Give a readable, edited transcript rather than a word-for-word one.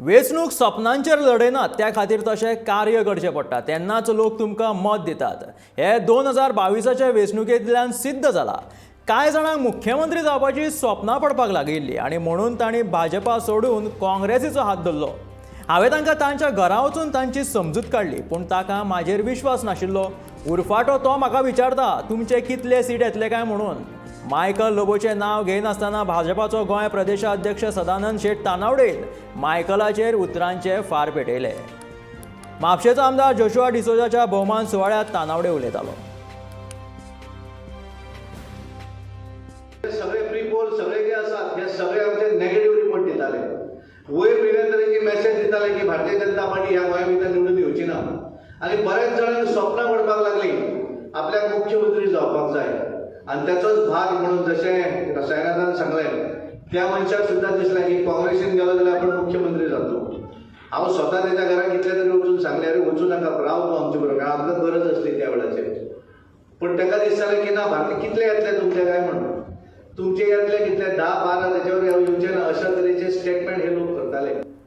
वेंचणूक सपनांचेर लडयनात, त्या खातीर तशें कार्य करचें पडटा, तेन्नाच लोक तुमकां मत दितात. हे 2022चे वेंचणुकेंतल्यान सिद्ध जाला. कांय जाणांक मुख्यमंत्री जावपाची स्वप्नां पडपाक लागिल्ली आनी म्हणून तांणी भाजपा सोडून काँग्रेसीचो हात धरलो. हांवें तांकां तांच्या घरा वचून तांची समजूत काडली, पूण ताका म्हाजेर विश्वास नाशिल्लो. उरफाटो तो म्हाका विचारता, तुमचे कितले सीट येतले काय म्हणून. मायकल लोबोचें नांव घेयनासतना भाजपाचो गोंय प्रदेशाध्यक्ष सदानंद शेट तानावडेन मायकलाचेर उतरांचे फार पेटयले. म्हापशेचो आमदार जोशुआ डिसोजाच्या भोवमान सुवाळ्यांत तानावडे उलयतालो. सगळे प्री पोल सगळे जे आसात, हे सगळे आमचे नेगेटिव्ह रिपोर्ट दिताले. वयर वेगळ्या तरेची मेसेज दिताले की भारतीय जनता पार्टी ह्या गोंया भितर निवडून येवची ना. आनी बऱ्याच जाणांक स्वप्नां पडपाक लागली, आपल्याक मुख्यमंत्री जावपाक जाय. आनी त्याचोच भाग म्हणून, जशें रसायनाथान सांगलें, त्या मनशाक सुद्दां दिसलें की काँग्रेसीन गेलो जाल्यार आपण मुख्यमंत्री जातलो. हांव स्वता तेच्या घरात कितले तरी वचून सांगलें, अरे, वचूं नाका, राव तूं आमचे बरोबर, कारण आमकां गरज आसली त्या वेळाचेर. पण ताका दिसतालें की ना, भारतीय कितले येतले तुमचे काय म्हणून, तुमचे येतले कितले, 10 12, त्याच्यावर येवचे ना, अशा तरेचे स्टेटमेंट हे लोक करताले.